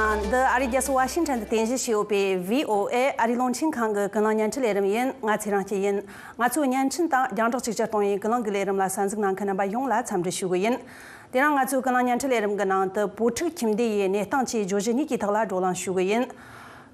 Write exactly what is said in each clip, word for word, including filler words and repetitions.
འདི་ཨ་རིའི་རྒྱལ་ས་ཝ་ཤིང་ཊོན་དུ་རྟེན་གཞི་བྱས་ཡོད་པའི་བྷི་ཨོ་ཨེ་ཨ་རིའི་རླུང་འཕྲིན་ཁང་གི་ཀུན་གླེང་བརྙན་འཕྲིན་ལས་རིམ་ཡིན། ང་ཚེ་རིང་སྐྱིད་ཡིན། ང་ཚོའི་བརྙན་འཕྲིན་དང་རྒྱང་བསྒྲགས་གཅིག་གྱུར་གཏོང་ཡུལ་ཀུན་གླེང་གི་ལས་རིམ་ལ་གསན་གཟིགས་གནང་མཁན་རྣམ་པ་ཡོངས་ལ་འཚམས་འདྲི་ཞུ་གི་ཡིན། དེ་རིང་ང་ཚོའི་ཀུན་གླེང་བརྙན་འཕྲིན་ལས་རིམ་གྱི་ནང་དུ་བོད་ཕྲུག་ཁྱིམ་སྡེ་ཡི་གནས་སྟངས་བཅས་བརྗོད་གཞི་གཉིས་ཀྱི་ཐོག་ལ་བགྲོ་གླེང་ཞུ་གི་ཡིན།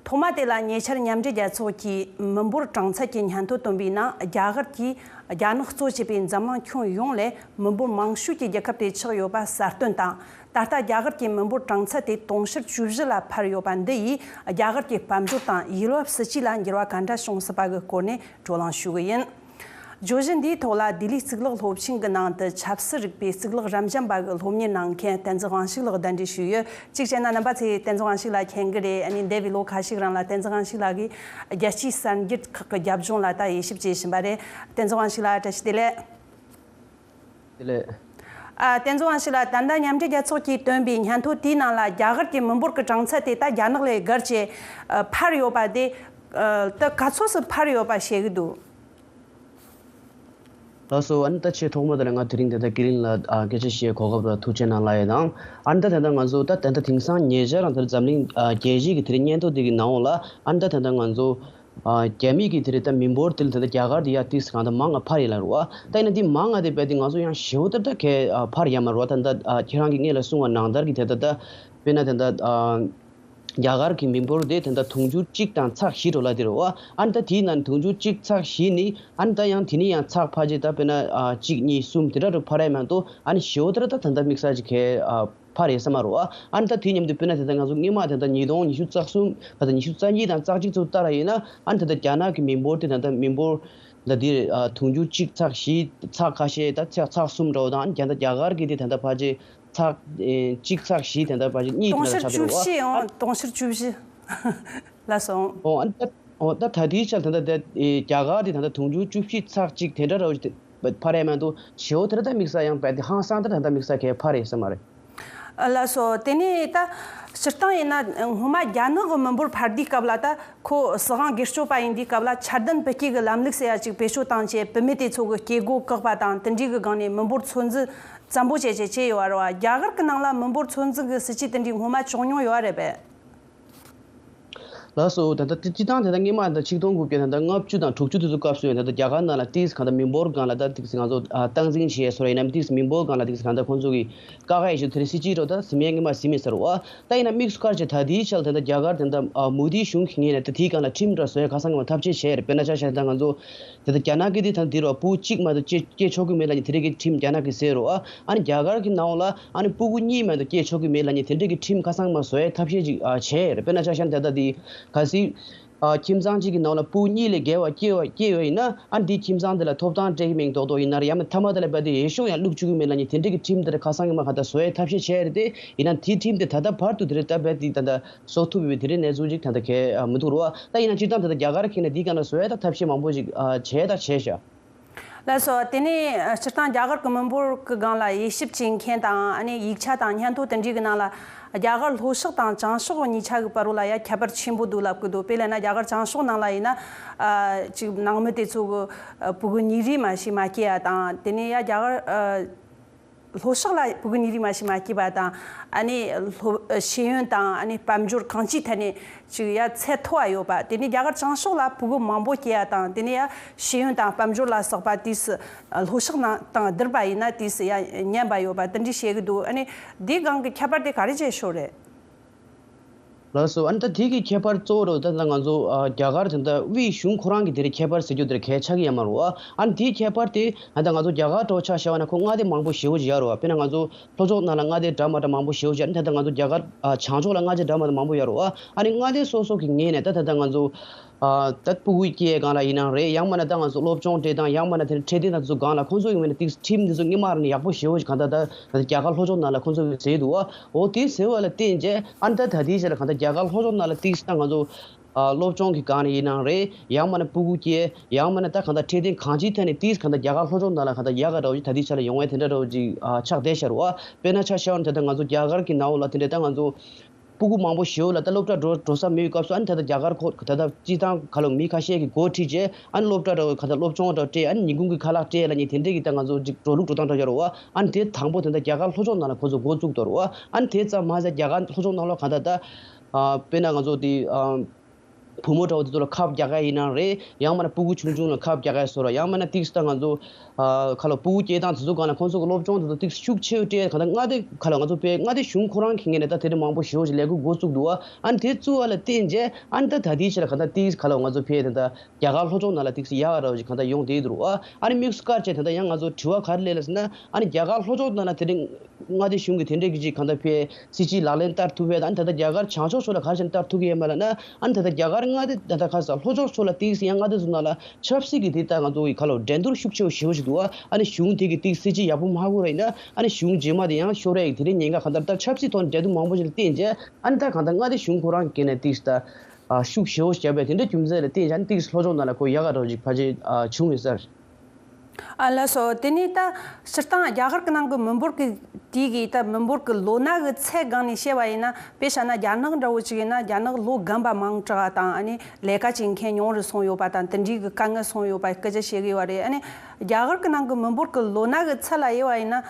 ཐོག་མ་དེ་ལ་ཉེ་ཆར་མཉམ་འབྲེལ་རྒྱལ་ཚོགས་ཀྱིས་མི་འབོར་གྲངས་ཚད་ཀྱི་སྙན་ཐོ་བཏོན་པའི་ནང་རྒྱ་གར་གྱིས་རྒྱ་ནག་གཙོ་བྱས་པའི་འཛམ་གླིང་ཁྱོན་ཡོངས་ལས་མི་འབོར་མང་ཤོས་ཀྱི་རྒྱལ་ཁབ་དེ་ཆགས་ཡོད་པ་གསལ་སྟོན་དང་། ད་ལྟ་རྒྱ་གར་གྱི་མི་འབོར་གྲངས་ཚད་དེ་དུང་ཕྱུར་བཅུ་བཞི་ལ་འཕར་ཡོད་པ་འདི་ཡིས་རྒྱ་གར་གྱི་དཔལ་འབྱོར་དང་ཡུལ་བབ་སྲིད་ཇུས་ལ་འགྱུར་བ་ག་འདྲ་བྱུང་སྲིད་པ་གི་སྐོར་ནས་བགྲོ་གླེང་ཞུ་གི་ཡིན། བརྗོད་གཞི་འདིའི་ཐོག་ལ་ལྡི་ལིའི་གཙུག་ལག་སློབ་ཆེན་གྱི་ནང་དུ་ཆབ་སྲིད་རིག་པའི་གཙུག་ལག་རབ་འབྱམས་པ་གི་སློབ་གཉེར་གནང་མཁན་བསྟན་འཛིན་དབང་ཕྱུག་ལགས་གདན་འདྲེན་ཞུས་ཡོད། གཅིག་བྱས་ན་རྣམ་པ་ཚོས་བསྟན་འཛིན་དབང་ཕྱུག་ལགས་མཁྱེན་གི་རེད། ཨ་ནི་འདས་པའི་ལོ་ཁ་ཤས་རིང་ལ་བསྟན་འཛིན་དབང་ཕྱུག་ལགས་ཀྱིས་རྒྱལ་སྤྱིའི་གསར་འགྱུར་ཁག་གི་རྒྱབ་ལྗོངས་ལ་ད་དབྱེ་ཞིབ་བྱེད་བཞིན་པ་རེད། བསྟན་འཛིན་དབང་ཕྱུག་ལགས་བཀྲ་ཤིས་བདེ་ལེགས། དེ་ལས། ཨ། བསྟན་འཛིན་དབང་ཕྱུག་ལགས། ད་ལྟ་མཉམ་འབྲེལ་རྒྱལ་ཚོགས་ཀྱིས་བཏོན་པའི་སྙན་ཐོ་དེའི་ནང་ལ་རྒྱ་གར་གྱི་མི་འབོར་གྱི་གྲངས་ཚད་དེ་ད་རྒྱ་ནག་ལས་བརྒལ་བྱས་ཨ། འཕར་ཡོད་པ་དེ་ཨ། ད་ག་ཚོད་སུ་འཕར་ཡོད་པ་བཤད་གི་འདུག་ལགས་སོ། ཨ་ནི་ད་ཆེས་ཐོག་མ་དེ་ལ་ང་དེ་རིང་དེ་ལྟར་དགེ་རིང་ལ་ཨ། སྐད་ཆ་བཤད་གོ་སྐབས་ལ་ཐུགས་རྗེ་གནང་ལབ་ཡས་དང་། ཨ་ནི་ད་དེ་ལྟར་ང་ཚོ་ད་དེ་ལྟར་དེང་སང་ཉེ་ཆར་རང་དེར་འཛམ་གླིང་ཨ། རྒྱལ་སྤྱིའི་གི་དེ་རིང་སྙན་ཐོ་དེ་གི་ནང་ལ་ཨ་ནི་ད་དེ་ལྟར་ང་ཚོ། ཨ། རྒྱ་མིའི་གི་དེ་རེད་ད་མི་འབོར་དེ་ལ་ད་ལྟ་རྒྱ་གར་དེ་ཡ་ཏིས་གང་ད་མང་ང་འཕར་ཡིན་ལ་རུ་བ། ད་ཡིན་ན་དེ་མང་ང་དེ་བས་དེ་ང་ཚོ་ཡང་ཞེ་བོ་ད་ད་གས་ཨ། འཕར་ཡ་མ་རུ་བ། ད་ད་ཨ། ཁྱེད་རང་གི་སྔས་ལ་གསུང་བ་ནང་ལྟར་གི་དེ་ད་ད་དཔེར་ན་དེ་ད་ཨ། རྒྱ་གར་གི་མི་འབོར་དེ་དེ་ད་དུང་ཕྱུར་གཅིག་དང་ཚེག་བཞི་འགྲོ་ལ་དེ་རུ་བ། ཨ་ནི་ད་དེའི་ནང་དུང་ཕྱུར་གཅིག་ཚེག་བཞི་ནི་ཨ་ནི་ད་ཡང་དེ་ནི་ཡང་ཚེག་ཕལ་ཆེར་ད་དཔེར་ན་ཨ། གཅིག་གཉིས་གསུམ་དེ་འདྲ་རུ་འཕར་ཡ་མ་གཏོགས་ཨ་ནི་ཞེ་བོ་ད་ད་ད་དམིགས་བསལ་གྱི་གས་ཨ། འཕར་ཡོད་ས་མ་རེད་བ། ཨ་ནི་ད་དེའི་མཉམ་དུ་དཔེར་ན་དེ་ལྟར་ང་ཚོ་སྔོན་མ་དེ་ལྟར་ཉིས་སྟོང་ཉི་ཤུ་རྩ་གསུམ་ག་ཚོད་ཉི་ཤུ་རྩ་གཉིས་དང་རྩ་གཅིག་ཚོ་ལྟ་ར་ཡིན་ན། ཨ་ནི་དེ་ལྟར་རྒྱ་ནག་གི་མི་འབོར་དེ་ད་ལྟ་མི་འབོར་ད་དེ་ཨ། དུང་ཕྱུར་གཅིག་ཚེག་བཞི་ཚེག་ཁ་ཤས་ད་ཚེག་ཚེག་གསུམ་འདྲ་བོ་དང་། ཨ་ནི་རྒྱ་ནག་རྒྱ་གར་གྱི་དེ་ད་ལྟ་ཕལ་ཆེར་ཚེག་ཨེ། གཅིག་ཚེག་བཞི་དེ་ད་ཕལ་ཆེར་གཉིས་དེ་དུང་ཕྱུར་འདྲ་ཆགས་བསྡད་བཅུ་རེད་བ། བཞི་ཨང་། དུང་ཕྱུར་བཅུ་བཞི་ལ་སོང་། ཨོ་ཨ་ནི་ད་ཨོ་ད་ད་དེའི་ཆར་ད་ལྟ་ད་ཨེ། རྒྱ་གར་དེ་ད་ལྟ་དུང་ཕྱུར་བཅུ་བཞི་ཚེག་གཅིག་དེ་འདྲ་འདྲ་བོ་ཞིག་དེ། འཕར་ཡ་མ་གཏོགས་ཞེ་བོ་དེ་འདྲ་ད་དམིགས་བསལ་ཡང་རྦད་དེ་ཧང་སང་ད་ད་ལྟ་དམིགས་བསལ་གས་འཕར་ཡོད་ས་མ་རེད། ལགས་སོ། དེ་ནས་ད་སྤྱིར་བཏང་ཡིན་ན་སྔོན་མ་རྒྱ་ནག་གི་མི་འབོར་འཕར་དུས་སྐབས་ལ་ད་ཁོ་སྲིད་དབང་སྒེར་གཅོད་པ་ཡིན་དུས་སྐབས་ལ་འཆར་ལྡན་བུ་སྐྱེས་ཀྱི་ལམ་ལུགས་ཟེར་ཡ་ཅིག་བེད་སྤྱོད་བཏང་བྱས་བུད་མེད་དེ་ཚོ་གི་སྐྱེ་སྒོ་བཀག་པ་དང་། དེ་འདྲའི་གི་སྒང་ནས་མི་འབོར་ཚོད་འཛིན་བཙན་པོ་བྱས་བྱས་བྱས་ཡོད་རེད་བ། རྒྱ་གར་གྱི་ནང་ལ་མི་འབོར་ཚོད་འཛིན་གྱི་སྲིད་ཇུས་དེ་འདྲའི་སྔོན་མ་བྱུང་མྱོང་ཡོད་རེད་པས། ལགས་སོ། ད་ལྟ་སྤྱིར་བཏང་དེ་ལྟར་སྔོན་མ་ད་ཆིག་སྟོང་དགུ་བརྒྱ་ད་ལྟ་ལྔ་བཅུ་དང་དྲུག་ཅུ་དེ་ཚོ་སྐབས་སུ་ཡང་ད་ལྟ་རྒྱ་གར་ནང་ལ་ཏིས་གང་ལྟར་མི་འབོར་སྒང་ལ་ད་ཏིས་ང་ཚོ་ཨ། སྟངས་འཛིན་བྱས་སོ་ར་ཡིན་ནམ། ཏིས་མི་འབོར་སྒང་ལ་ཏིས་གང་ལྟར་ཁོང་ཚོ་གི་དཀའ་ཁག་ཡོད་ཆེད་དེ་རིང་སྲིད་སྤྱི་རོ་ད་ཟིན་མེད་སྔོན་མ་ཟིན་མེད་ཟེར་བ། ད་ཡིན་ན་དམིགས་སུ་བཀར་བྱས་ད་ལྟའི་ཆར་ད་ལྟ་རྒྱ་གར་ད་ལྟ་ཨ། མོ་དིའི་གཞུང་གི་ངོས་ནས་ད་དེའི་སྒང་ལ་ཁྲིམས་འདྲ་བཟོ་ཡ་ཁ་སང་གི་མ་ཐབས་ཤེས་བྱས་རེད། དཔེར་ན་ཆ་བཞག་ད་ང་ཚོ་དེ་ལྟར་རྒྱ་ནག་གི་དེ་ད་འདི་རུ་བ་ཕྲུ་གུ་གཅིག་མ་གཏོགས་སྐྱེ་སྐྱེ་ཆོག་གི་མེད་ལབ་མཁན་དེ་འདྲ་གི་ཁྲིམས་རྒྱ་ནག་གིས་བཟོས་རེད་བ། ཨ་ནི་རྒྱ་གར་གྱི་ནང་ལ་ཨ་ནི་ཕྲུ་གུ་གཉིས་མ་གཏོགས་སྐྱེ་ཆོག་གི་མེད་ལབ་མཁན་དེ་འདྲ་གི་ཁྲིམས་ཁ་སང་མ་བཟོ་ཡའི་ཐབས་ཤེས་ཅིག་ཨ་བྱས་རེད། དཔེར་ན་ཆ་བཞག་ན་ད་ལྟ་འདི་གལ་སྲིད་ཨ་ཁྱིམ་ཚང་གཅིག་གི་ནང་ལ་ཕྲུ་གུ་གཉིས་ལས་བརྒལ་བ་སྐྱེ་བ་སྐྱེ་བ་ཡིན་ན། ཨ་ནི་འདི་ཁྱིམ་ཚང་དེ་ལ་ཐོབ་ཐང་སྤྲད་ཀྱི་མིན་མདོག་མདོག་ཡིན་ན་རེད། ཡང་མིན་མཐའ་མ་དེ་ལ་རྦད་དེ་འོས་ཤོག་ཡང་བླུག་བཅུག་གི་མེད་ལབ་མཁན་དེ་འདྲ་གི་ཁྲིམས་དེ་འདྲ་ཁ་སང་གི་མ་ག་ད་བཟོ་ཡའི་ཐབས་ཤེས་བྱས་རེད་དེ། ཡིན་ན་དེའི་ཁྲིམས་དེ་ད་ལྟ་བར་དུ་དེ་འདྲ་ད་རྦད་དེ་ད་ལྟ་བཟོ་ཐུབ་པའི་དེ་འདྲའི་གནས་ཚུལ་ཅིག་ད་ལྟ་གས་ཨ་མི་འདུག་རེད་བ། ད་ཡིན་ན་སྤྱིར་བཏང་ད་ལྟ་རྒྱ་གར་ཁེ་ནས་འདིའི་སྒང་ལ་བཟོ་ཡ་ད་ཐབས་ཤེས་མང་པོ་ཅིག་ཨ་བྱས་ད་བྱས་ཤག་ལགས་སོ། དེ་ནས་སྤྱིར་བཏང་རྒྱ་གར་གྱི་མི་འབོར་གྱི་སྒང་ལ་དབྱེ་ཞིབ་བྱེད་མཁན་དང་། ཨ་ནི་ཡིག་ཆ་དང་སྙན་ཐོ་དེ་འདྲའི་གི་ནང་ལ་རྒྱ་གར་ལྷོ་ཕྱོགས་དང་བྱང་ཕྱོགས་གཉིས་ཆ་གི་བར་ལ་ཡ་ཁྱད་པར་ཆེན་པོ་འདུག་ལབ་གི་འདུག་དཔེ་ལབ་ན་རྒྱ་གར་བྱང་ཕྱོགས་ནང་ལ་ཡིན་ན་ཨ་ཅིག་ནང་མི་དེ་ཚོ་གི་ཕྲུ་གུ་གཉིས་རེ་མ་ཞིག་མ་སྐྱེ་ཡ་དང་། དེ་ནས་ཡ་རྒྱ་གར་ཨ། ལྷོ་ཕྱོགས་ལ་ཕྲུ་གུ་གཉིས་རེ་མ་ཞིག་མ་སྐྱེས་པ་དང་། ཨ་ནི་ལྷོ་ཤེས་ཡོན་དང་ཨ་ནི་དཔལ་འབྱོར་གང་ཅིའི་ཐད་ནས་ཅིག་ཡ་ཚད་མཐོ་བ་ཡོད་པ། དེ་ནས་རྒྱ་གར་བྱང་ཕྱོགས་ལ་ཕྲུ་གུ་མང་པོ་སྐྱེ་ཡ་དང་། དེ་ནས་ཡ་ཤེས་ཡོན་དང་དཔལ་འབྱོར་ལ་སོགས་པ་དུས་སུ་ལྷོ་ཕྱོགས་ནང་དང་བསྡུར་བ་ཡིན་ན་དུས་སུ་ཡ་ཉམས་པ་ཡོད་པ་དེ་འདྲ་བཤད་གི་འདུག་ཨ་ནི་འདིའི་སྒང་གི་ཁྱད་པར་དེ་ག་རེ་བྱས་ཤོར་རེད། ལགས་སོ། ཨ་ནི་ད་དེ་གི་ཁྱད་པར་གཙོ་བོ་རུ་ད་ལྟ་ང་ཚོ་ཨ་རྒྱ་གར་དེ་འདྲ་དབུས་གཞུང་ཁོ་རང་གི་དེ་རིང་ཁྱད་པར་ཟེར་རྒྱུ་དེ་རིང་གལ་ཆགས་ཀྱི་ཡོད་མ་རེད་བ། ཨ་ནི་དེའི་ཁྱད་པར་དེ་ཨ་ད་ང་ཚོ་རྒྱ་གར་འདྲ་བོ་ཆ་བཞག་པ་ན་ཁོ་མངའ་སྡེ་མང་པོ་ཞེ་པོ་ཅིག་ཡོད་རེད་བ། དཔེར་ན་ང་ཚོ་ལྷོ་ཕྱོགས་ནང་ལ་མངའ་སྡེ་འདྲ་མ་འདྲ་མང་པོ་ཞེ་པོ་ཅིག་ཡོད། ཨ་ནི་ད་ལྟ་ང་ཚོ་རྒྱ་གར་ཨ་བྱང་ཕྱོགས་ལ་མངའ་སྡེ་འདྲ་མ་འདྲ་མང་པོ་ཡོད་རེད་བ། ཨ་ནི་མངའ་སྡེ་སོ་སོ་གི་ངོས་ནས་ད་ད་ལྟ་ང་ཚོ། ཨ་ད་ཕྲུ་གུ་སྐྱེ་ཡའི་སྒང་ལ་ཡིན་ནའང་རེད། ཡང་མིན་ན་ད་ང་ཚོ་སློབ་སྦྱོང་སྤྲད་སྟངས། ཡང་མིན་ན་དེ་འཕྲོད་བསྟེན་དང་དེ་ཚོ་སྒང་ལ་ཁོང་ཚོ་ཡིན་ན་ཏིག་ཁྲིམས་འདི་ཚོ་སྔོན་མ་ནས་ཡག་པོ་ཞེ་པོ་ཅིག་གང་ལྟར་ད་ད་རྒྱ་གར་ལྷོ་ཕྱོགས་ནང་ལ་ཁོང་ཚོ་གིས་བཟོས་འདུག་བ། འོ་དེ་བཟོས་པ་ལ་བརྟེན་བྱས་ཨ་ནི་ད་ད་དེའི་ཆ་ལ་གང་ལྟར་རྒྱ་གར་ལྷོ་ཕྱོགས་ནང་ལ་ཏིག་ད་ང་ཚོ་ཨ་སློབ་སྦྱོང་གི་སྒང་ནས་ཡིན་ནའང་རེད། ཡང་མིན་ན་ཕྲུ་གུ་སྐྱེ། ཡང་མིན་ན་ད་གང་ལྟར་འཕྲོད་བསྟེན་གང་ཅིའི་ཐད་ནས་ཏིག་གང་ལྟར་རྒྱ་གར་ལྷོ་ཕྱོགས་ནང་ལ་གང་ལྟར་ཡག་ག་འདྲ་བོ་ཅིག་ད་ལྟའི་ཆ་ལ་ཡོང་བའི་དེ་འདྲ་འདྲ་བོ་ཅིག་ཨ་ཆགས་བསྡད་ཤག་རེད་བ། དཔེར་ན་ཆ་བཞག་ན་ད་ལྟ་ང་ཚོ་རྒྱ་གར་གྱི་ནང་ལོགས་ལ་དེ་འདྲ་ད་ང་ཚོ། ཕྲུ་གུ་མང་པོ་ཞེ་པོ་ལ་ད་སློབ་གྲྭ་འགྲོ་འགྲོ་ས་མེད་པའི་སྐབས་སུ། ཨ་ནི་ད་ལྟ་རྒྱ་གར་ཁོ་ད་ལྟ་སྤྱི་བཏང་ག་ལ་མི་ཁ་ཤས་ཀྱིས་འགོ་ཁྲིད་བྱས། ཨ་ནི་སློབ་གྲྭ་འགྲོ་ག་ད་སློབ་སྦྱོང་འགྲོ་སྤྲད། ཨ་ནི་ཉིན་གུང་གི་ཁ་ལག་སྤྲད་ལབ་མཁན་དེ་འདྲས་ཀྱི་ད་ང་ཚོ་ཅིག་འགྲོ་ལུགས་འགྲོ་སྟངས་འདྲ་ཡོད་རེད་པ། ཨ་ནི་དེ་དང་པོ་དེ་ད་རྒྱ་གར་ལྷོ་ཕྱོགས་ནང་ལ་ཁོ་ཚོ་འགོ་བཙུགས་འདུག་རེད་པ། ཨ་ནི་དེ་ཙམ་མ་ཟད་རྒྱ་གར་ལྷོ་ཕྱོགས་ནང་ལ་ག་ད་ད་ཨ་དཔེར་ན་ང་ཚོ་དེ་ཨ། བུ་མོ་འདྲ་བོ་དེ་ཚོ་ལ་ཁབ་རྒྱག་ག་ཡིན་ནའང་རེད། ཡང་མིན་ན་སྤུ་གུ་ཆུང་ཆུང་ལ་ཁབ་རྒྱག་ག་བཟོ་ར། ཡང་མིན་ན་ཏིག་ཙམ་ད་ང་ཚོ་ཨ་ཁ་ལོ་སྤུ་གུ་སྐྱེ་སྟངས་དེ་ཚོ་སྒང་ལ་ཁོང་ཚོ་གི་སློབ་སྦྱོང་དེ་ཚོ་ཏིག་ཙམ་ཤུགས་ཆེ་སྤྲད། གང་ལྟར་མངའ་སྡེ་ཁ་ལ་ང་ཚོ་དཔེ་མངའ་སྡེ་གཞུང་ཁོ་རང་གི་ངོས་ནས་ད་དེ་འདྲ་མང་པོ་ཞེ་པོ་ཞིག་ལས་འགུལ་འགོ་བཙུགས་འདུག་པ། ཨ་ནི་དེ་བཙུགས་པ་ལ་བརྟེན་བྱས་ཨ་ནི་ད་ད་ལྟའི་ཆ་ལ་གང་ལྟར་ཏིག་ཙམ་ཁ་ལོ་ང་ཚོ་ཕེ་དེ་ད་རྒྱ་གར་ལྷོ་ཕྱོགས་ནང་ལ་ཏིག་ཙམ་ཡག་འདྲ་བོ་ཞིག་གང་ལྟར་ཡོང་བསྡད་འདུག་པ། ཨ་ནི་དམིགས་སུ་བཀར་བྱས་དེ་ད་ཡང་ང་ཚོ་དྲི་བ་ག་རེ་སླེབས་ལ་ཟེར་ན། ཨ་ནི་རྒྱ་གར་ལྷོ་ཕྱོགས་ནང་ལ་དེ་འདྲ་མངའ་སྡེ་གཞུང་གིས་དེ་འདྲའི་གི་ཅིག་གང་ལྟར་ཕེ་སྲིད་ཇུས་ལག་ལེན་བསྟར་ཐུབ་པས། ཨ་ནི་ད་ལྟ་རྒྱ་གར་བྱང་ཕྱོགས་ཕྱོགས་ལ་ག་རེ་བྱས་ནས་བསྟར་ཐུབ་ཀྱི་ཡོད་མ་ལབ་ན། ཨ་ནི་ད་ལྟ་རྒྱ་གར་མངའ་སྡེ་ད་ལྟ་ཁ་ས་ལྷོ་ཕྱོགས་ཕྱོགས་ལ་ཏིག་ཙམ་ཡང་མངའ་སྡེ་ཚོ་ནང་ལ་ཆབ་སྲིད་ཀྱི་དེ་ལྟ་ང་ཚོ་གི་ཁ་ལོ་འགྲན་བསྡུར་ཤུགས་ཆེ་བ་ཞེ་པོ་ཞིག་འདུག་པ། ཨ་ནི་གཞུང་དེ་གི་ཏིག་སྲིད་ཇུས་ཡག་པོ་མ་དགོས་ར་ཡིན་ན། ཨ་ནི་གཞུང་རྗེས་མ་དེ་ཡང་ཤོར་ཡ་གི་དེ་རིང་ཉེན་ཁ་གང་ལྟར་ད་ཆབ་སྲིད་ཐོག་འགྲན་བསྡུར་མང་པོ་ཞིག་ལ་བརྟེན་བྱས། ཨ་ནི་ད་གང་ལྟར་མངའ་སྡེ་གཞུང་ཁོ་རང་གི་ནས་ཏིག་ཙམ་ད་ཤུགས་ཞེ་པོ་བརྒྱབ་པའི་དེ་འདྲ་རྒྱུ་མཚན་ལ་བརྟེན་བྱས། ཨ་ནི་ཏིག་ཙམ་ལྷོ་ཕྱོགས་ནང་ལ་ཁོ་ཡག་ག་འདྲ་བོ་ཅིག་ཕལ་ཆེར་བྱུང་ཡོད་ས་རེད། ཨ་ལགས་སོ། དེ་ནས་ད་སྤྱིར་བཏང་རྒྱ་གར་གྱི་ནང་གི་མི་འབོར་གྱི་དེ་གི་ད་མི་འབོར་གྱི་ལོ་ན་གི་ཚད་སྒང་ནས་བཤད་པ་ཡིན་ན། དཔེ་བཞག་ན་རྒྱ་ནག་འདྲ་བོ་ཅིག་ཡིན་ན། རྒྱ་ནག་ལོ་རྒན་པ་མང་དྲགས་དང་། ཨ་ནི་ལས་ཀ་བྱེད་མཁན་ཉུང་རུ་སོང་ཡོད་པ་དང་། དེ་འདྲའི་གི་དཀའ་ངལ་སོང་ཡོད་པ་སྐད་ཆ་བཤད་གི་ཡོད་རེད། ཨ་ནི་རྒྱ་གར་གྱི་ནང་གི་མི་འབོར་གྱི་ལོ་ན་གི་ཚད་ལ་དབྱེ་བ་ཡིན་ན།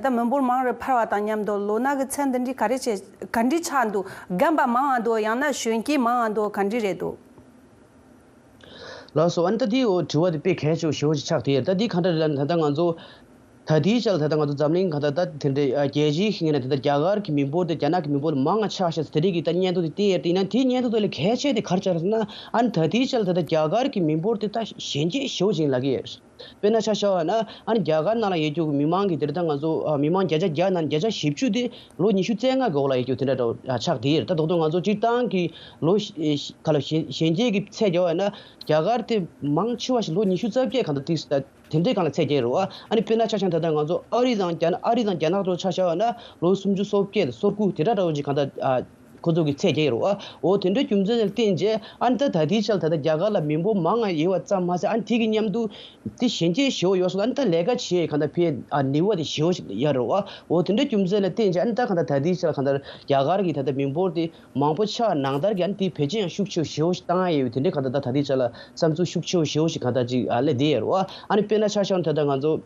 ད་མི་འབོར་མང་རུ་འཕར་བ་དང་མཉམ་དུ་ལོ་ན་གི་ཚད་འདི་འདྲའི་ག་རེ་བྱས་ག་འདྲའི་ཆགས་འདུག་རྒན་པ་མང་ང་འདུག་ཡང་ན་གཞོན་སྐྱེས་མང་ང་འདུག་ག་འདྲའི་རེད་འདུག་ལགས་སོ། ཨ་ནི་ད་དེའི་འོ་དྲི་བ་དེ་དཔེ་གལ་ཆེ་བ་ཞེ་པོ་ཅིག་ཆགས་བསྡད་ཡོད། ད་དེ་ག་འདྲ་རེད་ལབ་ན། ད་ལྟ་ང་ཚོ་ད་ལྟའི་ཆར་ད་ལྟ་ང་ཚོ་འཛམ་གླིང་ག་ད་ད་དེ་འདྲའི་ཨ་རྒྱལ་སྤྱིའི་ངོས་ནས་ད་ལྟ་རྒྱ་གར་གྱི་མི་འབོར་དེ་རྒྱ་ནག་གི་མི་འབོར་ལས་མང་ང་ཆགས་ཤག་ཟེར་དེ་རིགས་ཀྱི་ད་སྙན་ཐོ་དེ་བསྟན་ཡོད་རེད། ཡིན་ན་དེའི་སྙན་ཐོ་དེ་ལ་གལ་ཆེ་དེ་ག་རེ་ཆགས་རེད་ཟེར་ན། ཨ་ནི་ད་ལྟའི་ཆར་ད་ལྟ་རྒྱ་གར་གྱི་མི་འབོར་དེ་ད་ཞན་ཆ་ཞེ་པོ་ཅིག་ལབ་ཀྱི་ཡོད་རེད། དཔེར་ན་ཆ་བཞག་པ་ན། ཨ་ནི་རྒྱ་གར་ནང་ལ་ཡོད་རྒྱུ་གི་མི་མང་གི་དེ་རིང་ད་ང་ཚོ་ཨ་མི་མང་བརྒྱ་ཆ་བརྒྱ་ནང་བརྒྱ་ཆ་བཞི་བཅུ་དེ་ལོ་ཉི་ཤུ་རྩ་ལྔ་གི་འོག་ལ་ཡོད་རྒྱུ་དེ་འདྲ་འདྲ་བོ་ཆགས་བསྡད་ཡོད་རེད། ད་རྡོག་རྡོག་ང་ཚོ་སྤྱིར་བཏང་གི་ལོ་ཤ་ཤ་ག་ལ་ཞན་ཞན་ཆ་གི་ཚད་བརྒྱབ་པ་ན། རྒྱ་གར་དེ་མང་ཆེ་བ་ཞིག་ལོ་ཉི་ཤུ་རྩ་བརྒྱད་གང་ལྟར་ཏིག་ཙམ་དེ་འདྲའི་སྒང་ལ་ཚད་བསྡད་ཡོད་རེད་པ། ཨ་ནི་དཔེར་ན་ཆ་བཞག་ན་ད་ལྟ་ང་ཚོ་ཨ་རི་དང་རྒྱ་ནག་ཨ་རི་དང་རྒྱ་ནག་དེ་ཚོ་ཆ་བཞག་པ་ན་ལོ་སུམ་ཅུ་སོ་བརྒྱད་སོ་དགུ་དེ་འདྲ་འདྲ་བོ་ཅིག་གང་ལྟར་ཨ། ཁོ་ཚོ་གི་ཚད་བརྒྱབ་ཡོད་རེད་པ། འོ་དེ་འདྲའི་རྒྱུ་མཚན་ལ་བརྟེན་བྱས་ཨ་ནི་ད་ད་ལྟའི་ཆར་ད་ལྟ་རྒྱ་གར་ལ་མི་འབོར་མང་ང་ཡོད་པ་ཙམ་མ་ཟད། ཨ་ནི་དེ་གི་མཉམ་དུ་དེ་ཞན་ཆ་ཞེ་པོ་ཡོད་སོང་། ཨ་ནི་ད་ལས་ཀ་བྱེད་གང་ལྟར་ཕེ་ཨ་ནུས་པ་དེ་ཞེ་པོ་ཞིག་ཡོད་རེད་པ། འོ་དེ་འདྲའི་རྒྱུ་མཚན་ལ་བརྟེན་བྱས་ཨ་ནི་ད་གང་ལྟར་ད་ལྟའི་ཆར་གང་ལྟར་རྒྱ་གར་གི་ད་ལྟ་མི་འབོར་དེ་མང་པོ་ཆགས་ནང་ལྟར་གྱི་ཨ་ནི་དེ་བེད་སྤྱོད་ཡང་ཤུགས་ཆེ་ཞེ་པོ་ཞིག་བཏང་ཡ་ཡོད། དེ་འདྲའི་གང་ལྟར་ད་ད་ལྟའི་ཆར་ལ་བསམ་ཚུལ་ཤུགས་ཆེ་ཞེ་པོ་ཞིག་གང་ལྟར་ཅིག་ཨ་སླེབས་བསྡད་ཡོད་རེད་པ། ཨ་ནི་དཔེར་ན་ཆ་བཞག་ན་ད་ལྟ་ང་ཚོ་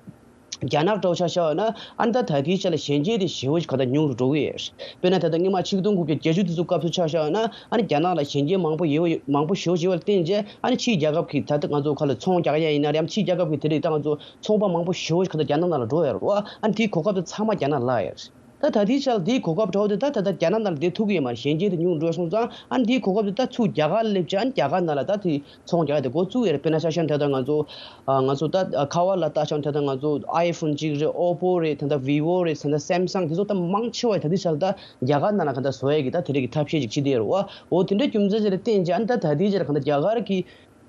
རྒྱ་ནག་འདྲ་བོ་ཆ་བཞག་ན། ཨ་ནི་ད་ད་ལྟའི་ཆ་ལ་ཞན་ཆ་དེ་ཞེ་པོ་ཞིག་གང་ལྟར་ཉུང་རུ་འགྲོ་གི་ཡོད་རེད། དཔེར་ན་ད་ལྟ་སྔོན་མ་ཆིག་སྟོང་དགུ་བརྒྱ་བརྒྱད་ཅུ་དེ་ཚོ་སྐབས་སུ་ཆ་བཞག་ན། ཨ་ནི་རྒྱ་ནག་ལ་ཞན་ཆ་མང་པོ་ཡོད་མང་པོ་ཞེ་པོ་ཞིག་ཡོད་པ་ལ་བརྟེན་བྱས། ཨ་ནི་ཕྱིའི་རྒྱལ་ཁབ་ཀྱི་ད་ལྟ་ང་ཚོ་ཁ་ལ་ཚོང་རྒྱག་ཡ་ཡིན་ན་རེད། ཡང་ཕྱིའི་རྒྱལ་ཁབ་ཀྱི་དེ་རིགས་ད་ང་ཚོ་ཚོང་པ་མང་པོ་ཞེ་པོ་ཞིག་གང་ལྟར་རྒྱ་ནག་ནང་ལ་འགྲོ་ཡོད་རེད་པ། ཨ་ནི་དེའི་གོ་སྐབས་དེ་ཚང་མ་རྒྱ་ནག་ལ་ཡོད་རེད། ད་ད་ལྟའི་ཆར་འདིའི་གོ་སྐབས་འདྲ་བོ་དེ་ད་ད་ལྟ་རྒྱ་ནག་ནང་ལ་བསྡད་ཐུབ་ཀྱི་ཡོད་མ་རེད། ཞན་ཆ་དེ་ཉུང་འགྲོ་སོང་ཙང་། ཨ་ནི་འདིའི་གོ་སྐབས་དེ་ད་ཚུར་རྒྱ་གར་ལ་སླེབས་བྱས། ཨ་ནི་རྒྱ་གར་ནང་ལ་ད་དེ་ཚོང་རྒྱག་ཡ་དེ་འགོ་བཙུགས་ཡོད་རེད། དཔེར་ན་ཆ་བཞག་ན་ད་ལྟ་ང་ཚོ་ཨ་ང་ཚོ་ད་ཁ་པར་ལ་ལྟ་བྱས་ན་ད་ལྟ་ང་ཚོ་ཨའི་ཕོན་གཅིག་རེད། ཨོ་པོ་རེད། ད་ལྟ་བི་བོ་རེད། ད་ལྟ་སེམ་སང་དེ་ཚོ་ད་མང་ཆེ་བ་ད་ལྟའི་ཆར་ད་རྒྱ་གར་ནང་ལ་ག་ད་བཟོ་ཡ་གི་ད་དེ་རིགས་ཀྱི་ཐབས་ཤེས་ཅིག་བྱེད་བསྡད་ཡོད་རེད་པ། འོ་དེ་འདྲའི་རྒྱུ་མཚན་ཅིག་ལ་བརྟེན་བྱས། ཨ་ནི་ད་ད་ལྟའི་ཆར་ག་ད་རྒྱ་གར་གྱི་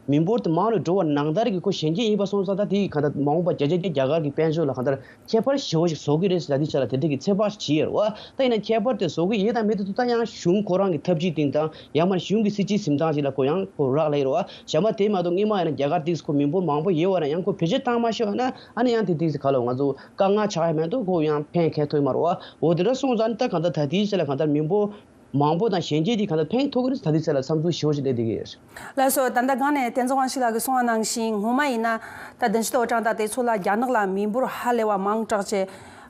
མི་འབོར་དེ་མང་རུ་འགྲོ་བ་ནང་ལྟར་གྱི་ཁོ་ཞན་ཆ་ཡིན་པ་སོང་ཙང་། ད་དེ་ག་ད་མ་འོངས་པ་བརྒྱ་ཆ་བརྒྱ་རྒྱ་གར་གྱི་དཔལ་འབྱོར་ལ་ག་ད་ཁྱད་པར་ཞེ་པོ་ཞིག་བཟོ་གི་རེད་ཟེར་ད་ལྟའི་ཆ་ལ་དེ་འདྲ་གི་ཚོད་དཔག་ཞིག་བྱས་ཡོད་རེད་པ། ད་ཡིན་ན་ཁྱད་པར་དེ་བཟོ་གི་ཡོད་དང་མེད་དེ་ད་ཡང་གཞུང་ཁོ་རང་གི་ཐབས་ཇུས་སྟེང་དང་། ཡང་མིན་གཞུང་གི་སྲིད་ཇུས་འཛིན་སྟངས་ཤིག་ལ་ཁོ་ཡང་ཁོ་རག་ལས་ཡོད་རེད་པ། གཞན་པ་དེ་མ་གཏོགས་སྔོན་མ་ཡིན་ན་རྒྱ་གར་ཏིག་ཙམ་ཁོ་མི་འབོར་མང་པོ་ཡོད་པ་ན་ཡང་ཁོ་བེད་སྤྱོད་བཏང་མ་ཤེས་པ་ན། ཨ་ནི་ཡང་དེ་ཏིག་ཙམ་ག་ལ་ང་ཚོ་དཀའ་ངལ་ཆགས་ཡ་མ་གཏོགས་ཁོ་ཡང་ཕན་གང་ཡང་ཐོགས་ཡོད་མ་རེད་པ། འོ་དེ་འདྲ་སོང་ཙང་ད་ག་ད་ད་ལྟའི་ཆ་ལ་ག་ད་མི་འབོར་མང་པོ་དང་ཞན་ཆ་དེ་ག་ད་ཕན་ཐོགས་ཀྱི་རེད། ད་ལྟའི་ཆ་ལ་བསམ་ཚུལ་ཞེ་པོ་ཞིག་སླེབས་བསྡད་ཀྱི་ཡོད། ལགས་སོ། ད་ལྟ་སྒང་ནས་བསྟན་འཛིན་དབང་ཕྱུག་ལགས་ཀྱིས་གསུངས་པ་ནང་བཞིན། སྔོན་མ་ཡིན་ན་ད་བདུན་ཅུ་དོན་གྲངས་དང་དེ་ཚོ་ལ་རྒྱ་ནག་ལ་མི་འབོར་ཧ་ལས་པ་མང་དྲགས་བྱས།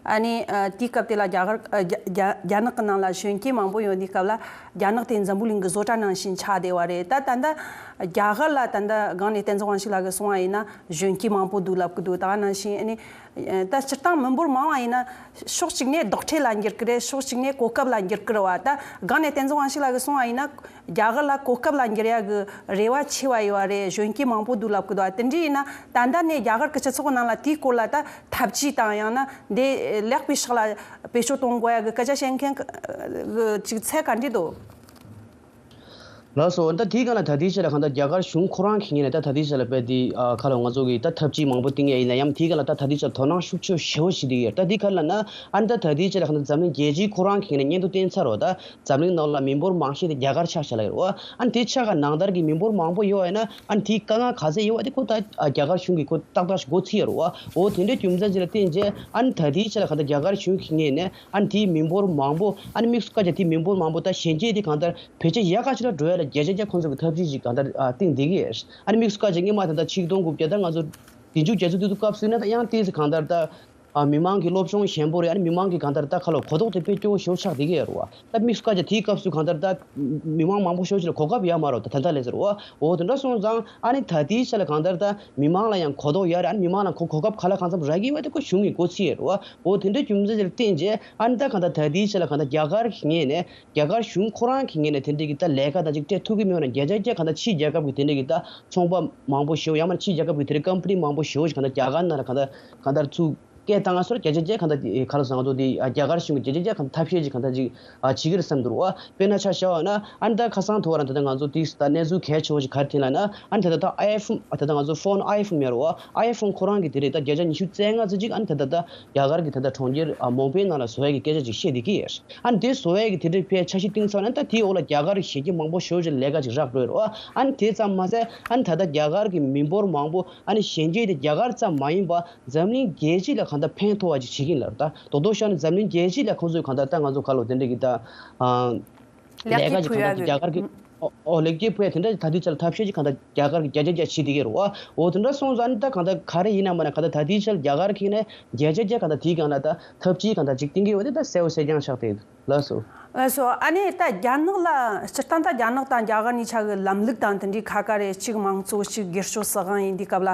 ཨ་ནི་ཨ་དེའི་སྐབས་དེ་ལ་རྒྱ་གར་ཨ་རྒྱ་རྒྱ་རྒྱ་ནག་གི་ནང་ལ་གཞོན་སྐྱེས་མང་པོ་ཡོད་དུས་སྐབས་ལ། རྒྱ་ནག་དེ་འཛམ་བུ་གླིང་གི་བཟོ་གྲྭ་ནང་བཞིན་ཆགས་བསྡད་པ་རེད། ད་ད་ལྟ་རྒྱ་གར་ལ་ད་ལྟ་སྒང་ནས་བསྟན་འཛིན་དབང་ཕྱུག་ལགས་ཀྱིས་གསུངས་པ་ཡིན་ན་གཞོན་སྐྱེས་མང་པོ་འདུག་ལབ་ཀྱི་འདུག་ད་ག་ནང་བཞིན་ཨ་ནི་ད་སྤྱིར་བཏང་མི་འབོར་མང་བ་ཡིན་ན་ཕྱོགས་གཅིག་ནས་རྡོག་ཁྲེས་ལ་འགྱུར་གྱི་རེད། ཕྱོགས་གཅིག་ནས་གོ་སྐབས་ལ་འགྱུར་གྱི་རེད་པ། ད་སྒང་ནས་བསྟན་འཛིན་དབང་ཕྱུག་ལགས་ཀྱིས་གསུངས་པ་ཡིན་ན། རྒྱ་གར་ལ་གོ་སྐབས་ལ་འགྱུར་ཡ་གི་རེ་བ་ཆེ་བ་ཡོད་པ་རེད། གཞོན་སྐྱེས་མང་པོ་འདུག་ལབ་ཀྱི་འདུག་དེ་འདྲ་ཡིན་ན་ད་ལྟ་ནས་རྒྱ་གར་གྱི་སྤྱི་ཚོགས་ནང་ལ་དེའི་སྐོར་ལ་ད་ཐབས་ཇུས་དང་། ཡང་ན་འདི་ལེགས་པའི་ཕྱོགས་ལ་བེད་སྤྱོད་གཏོང་དགོས་ཡ་གི་སྐད་ཆ་བཤད་མཁན་གྱི་ཅིག་ཚད་ག་འདྲ་འདུག་ལགས་སོ། ད་དེའི་སྒང་ལ་ད་ལྟའི་ཆ་ལ་གང་ལྟར་རྒྱ་གར་གཞུང་ཁོ་རང་གི་ངོས་ནས་ད་ད་ལྟའི་ཆ་ལ་དཔེ་དེ་ཨ་ཁ་ལོ་ང་ཚོ་གི་ད་ཐབས་ཇུས་མང་པོ་བཏིང་ཡ་ཡིན་ན་ཡང་དེའི་སྒང་ལ་ད་ད་ལྟའི་ཆ་ལ་དོ་སྣང་ཤུགས་ཆེ་ཞེ་པོ་ཞིག་བསྡད་ཡོད། ད་དེ་ག་ལ་ན་ཨ་ནི་ད་ད་ལྟའི་ཆ་ལ་གང་ལྟར་འཛམ་གླིང་རྒྱལ་སྤྱིའི་ཁོ་རང་གི་ངོས་ནས་སྙན་ཐོ་བཏོན་ཚར་རོ། ད་འཛམ་གླིང་ནང་ལ་མི་འབོར་མང་ཤོས་དེ་རྒྱ་གར་ཆགས་བཞག་ལ་ཡོད་རོ། ཨ་ནི་དེ་ཆགས་ག་ནང་ལྟར་གྱི་མི་འབོར་མང་པོ་ཡོད་ཡ་ན་ཨ་ནི་དེའི་དཀའ་ངལ་ག་ཚད་ཡོད་པ་དེ་ཁོ་ད་ཨ་རྒྱ་གར་གཞུང་གིས་ཁོ་ཏག་ཏག་ཞིག་མགོ་ཚོས་ཡ་རོ། འོ་དེ་འདྲའི་རྒྱུ་མཚན་ཅིག་ལ་བརྟེན་རྗེས་ཨ་ནི་ད་ལྟའི་ཆ་ལ་གང་ལྟར་རྒྱ་གར་གཞུང་གི་ངོས་ནས་ཨ་ནི་དེའི་མི་འབོར་མང་པོ་ཨ་ནི་དམིགས་སུ་བཀར་བྱས་དེའི་མི་འབོར་མང་པོ་ད་གཞོན་སྐྱེས་དེ་གང་ལྟར་བེད་སྤྱོད་ཡག་ག་ཅིག་ལ་འགྲོ་ཡ་ལ་རྒྱ་ཆེ་རྒྱ་ཁོང་ཚོ་གི་ཐབས་ཇུས་ཅིག་གང་ལྟར་ཨ་བཏིང་བསྡད་ཀྱི་ཡོད། ཨ་ནི་དམིགས་སུ་བཀར་བྱས་སྔོན་མ་ད་ལྟ་ཆིག་སྟོང་དགུ་བརྒྱ་ད་ང་ཚོ་བདུན་ཅུ་བརྒྱད་ཅུ་དེ་ཚོ་སྐབས་སུ་ཡིན་ན་ད་ཡང་ཏོག་ཙམ་གང་ལྟར་ད་ཨ་མི་མང་གི་སློབ་སྦྱོང་ཞན་པོ་རེད། ཨ་ནི་མི་མང་གི་གང་ལྟར་ད་ཁ་ལོ་གོ་རྟོགས་དེ་དཔེ་སྐྱོ་བོ་ཞེ་པོ་ཆགས་བསྡད་ཀྱི་ཡོད་རེད་བ། ད་དམིགས་སུ་བཀར་བྱས་དེའི་སྐབས་སུ་གང་ལྟར་ད་མི་མང་མང་པོ་ཞེ་པོ་ཅིག་ལ་གོ་སྐབས་ཡོད་མ་རེད་བ། ད་ད་ལྟ་ལས་ཟེར་བ། འོ་དེ་འདྲ་སོང་ཙང་ཨ་ནི་ད་ལྟའི་ཆ་ལ་གང་ལྟར་ད་མི་མང་ལ་ཡང་གོ་རྟོགས་ཡོད་རེད། ཨ་ནི་མི་མང་ལ་གོ་གོ་སྐབས་ག་ལ་གང་འཚམ་རག་གི་ཡོད་པ་དེ་ཁོ་གཞུང་གིས་མགོ་ཚོས་ཡོད་རེད་བ། འོ་དེ་འདྲའི་རྒྱུ་མཚན་ཅིག་ལ་བརྟེན་རྗེས་ཨ་ནི་ད་གང་ལྟར་ད་ལྟའི་ཆ་ལ་གང་ལྟར་རྒྱ་གར་གྱི་ངོས་ནས་རྒྱ་གར་གཞུང་ཁོ་རང་གི་ངོས་ནས་དེ་འདྲའི་གི་ད་ལས་ཀ་དང་ཅིག་སྤྲད་ཐུབ་ཀྱི་མེད་པ་ན་རྒྱ་ཆེ་རྒྱ་གང་ལྟར་ཕྱིའི་རྒྱལ་ཁབ་ཀྱི་དེ་འདྲའི་གི་ད་ཚོང་པ་མང་པོ་ཞེ་པོ་ཡང་མིན་ན་ཕྱིའི་རྒྱལ་ཁབ་ཀྱི་དེ་འདྲའི་ཀམ་པ་ནི་མང་པོ་ཞེ་པོ་ཞིག་གང་ལྟར་རྒྱ་གར་ནང་ལ་གང་ལྟར་གང་ལྟར་ཚུར་སྐད་བཏང་ང་སོར་རྒྱ་ཆེ་རྒྱ་གང་ལྟར་ག་ལ་ཟེར་ང་ཚོ་དེ་རྒྱ་གར་གཞུང་གི་རྒྱ་ཆེ་རྒྱ་གང་ལྟར་ཐབས་ཤེས་ཅིག་གང་ལྟར་ཅིག་བྱེད་ཀྱི་རེད་བསམ་འདུག་རོ། དཔེར་ན་ཆ་བཞག་པ་ན་ཨ་ནི་ད་ཁ་སང་ཐོག་རང་ད་ལྟ་ང་ཚོ་དེ་ད་གནས་ཚུལ་གལ་ཆེ་བོ་ཞིག་ག་རེ་ཐོན་ལབ་ན་ཨ་ནི་ད་ལྟ་ད་ཨའི་ཕོན་ད་ལྟ་ང་ཚོ་ཕོན་ཨའི་ཕོན་ཡོད་རོ། ཨའི་ཕོན་ཁོ་རང་གི་དེ་རེད་ད་བརྒྱ་ཆ་ཉི་ཤུ་རྩ་ལྔ་ཙམ་ཅིག་ཨ་ནི་ད་ལྟ་ད་རྒྱ་གར་གྱི་ད་ལྟ་གྲོང་ཁྱེར་ཨ་མོམ་པེ་ནང་ལ་བཟོ་ཡས་ཀྱི་སྐད་ཆ་ཅིག་བཤད་བསྡད་ཀྱི་ཡོད། ཨ་ནི་དེ་བཟོ་ཡས་ཀྱི་དེ་འདྲའི་ཕའི་འཆར་གཞི་བཏིང་ཚར་ན་ད་དེའི་འོག་ལ་རྒྱ་གར་གྱི་གཞོན་སྐྱེས་མང་པོ་ཞེ་པོ་ཅིག་ལས་ཀ་ཅིག་རག་འགྲོ་ཡོད་རེད་བ། ཨ་ནི་དེ་ཙམ་མ་ཟད་ཨ་ནི་ད་ལྟ་རྒྱ་གར་གྱི་མི་འབོར་མང་པོ་ཨ་ནི་གཞོན་སྐྱེས་དེ་རྒྱ་གར་ཙམ་མ་ཡིན་པ་འཛམ་གླིང་རྒྱལ་སྤྱི་ལ་གང་ལྟར་ཕན་ཐོགས་པ་ཅིག་བྱེད་ཀྱི་ཡིན་ལབ། ད་རྡོག་རྡོག་བཤད་ན་འཛམ་གླིང་རྒྱལ་སྤྱི་ལ་ཁོང་ཚོས་གང་ལྟར་ད་ང་ཚོ་ག་ལོ་དེ་འདྲ་གི་ད་ཨ་ལས་ཀ་ཅིག་གང་ལྟར་རྒྱ་གར་གྱི་ཨོ་ཨོ་ལེགས་སྐྱེས་ཕུལ་ཡ་དེ་འདྲ་ད་དུས་ཚོད་ལ་ཐབས་ཤེས་ཅིག་གང་ལྟར་རྒྱ་གར་གྱི་རྒྱ་རྒྱ་རྒྱ་བྱེད་བསྡད་ཀྱི་རེད་བ། འོ་དེ་འདྲ་སོང་ཙང་ཨ་ནི་ད་གང་ལྟར་ག་རེ་ཡིན་ན་མ་ན་གང་ལྟར་ད་དུས་ཚོད་ལ་རྒྱ་གར་གྱི་ནས་རྒྱ་རྒྱ་རྒྱ་གང་ལྟར་དེའི་སྒང་ལ་ད་ཐབས་ཇུས་གང་ལྟར་ཅིག་བཏིང་གི་ཡོད་དེ་ད་གསལ་བོ་གསལ་རྐྱང་ཆགས་བསྡད་འདུག་ལགས་སོ། ལགས་སོ། ཨ་ནི་ད་རྒྱ་ནག་ལ་སྤྱིར་བཏང་ད་རྒྱ་ནག་དང་རྒྱ་གར་གཉིས་ཆ་གི་ལམ་ལུགས་དང་དེ་འདྲའི་ཁ་ཁ་རེད། གཅིག་དམངས་གཙོ་གཅིག་སྒེར་གཅོད་ཟེར་གང་ཡིན་དུས་སྐབས་ལ་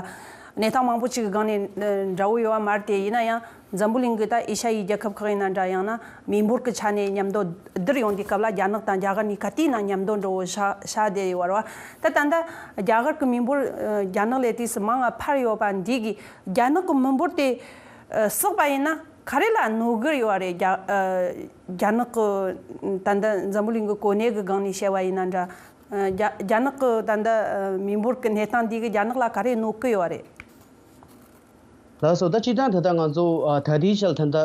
གནས་སྟངས་མང་པོ་གཅིག་གི་སྒང་ནས་འདྲ་བོ་ཡོད་པ་མ་རེད་དེ། ཡིན་ན་ཡང་འཛམ་བུ་གླིང་གི་ད་ཨེ་ཤ་ཡའི་རྒྱལ་ཁབ་ཁག་ཡིན་ན་འདྲ་ཡང་ན་མི་འབོར་གྱི་ཆ་ནས་མཉམ་དུ་བསྡུར་ཡོང་དུས་སྐབས་ལ་རྒྱ་ནག་དང་རྒྱ་གར་གཉིས་ག་དུས་ན་མཉམ་དུ་འགྲོ་བོ་ཤ་ཤ་བསྡད་ཡོད་པ་རེད་བ། ད་ད་ལྟ་རྒྱ་གར་གྱི་མི་འབོར་རྒྱ་ནག་ལས་དུས་སུ་མང་བ་འཕར་ཡོད་པ་འདི་གི་རྒྱ་ནག་གི་མི་འབོར་དེ་བསགས་པ་ཡིན་ན་ག་རེ་ལ་གནོད་གི་ཡོད་རེད། རྒྱ་ཨ་རྒྱ་ནག་གི་ད་ལྟ་འཛམ་བུ་གླིང་གི་གོ་གནས་ཀྱི་སྒང་ནས་བཤད་པ་ཡིན་ན་འདྲ། ཨ་རྒྱ་རྒྱ་ནག་གི་ད་ལྟ་ཨ་མི་འབོར་གྱི་གནས་སྟངས་འདི་གི་རྒྱ་ནག་ལ་ག་རེ་གནོད་གི་ཡོད་རེད། ལགས་སོ། ད་སྤྱིར་བཏང་ད་ལྟ་ང་ཚོ་ཨ་ད་ལྟའི་ཆར་ད་ལྟ་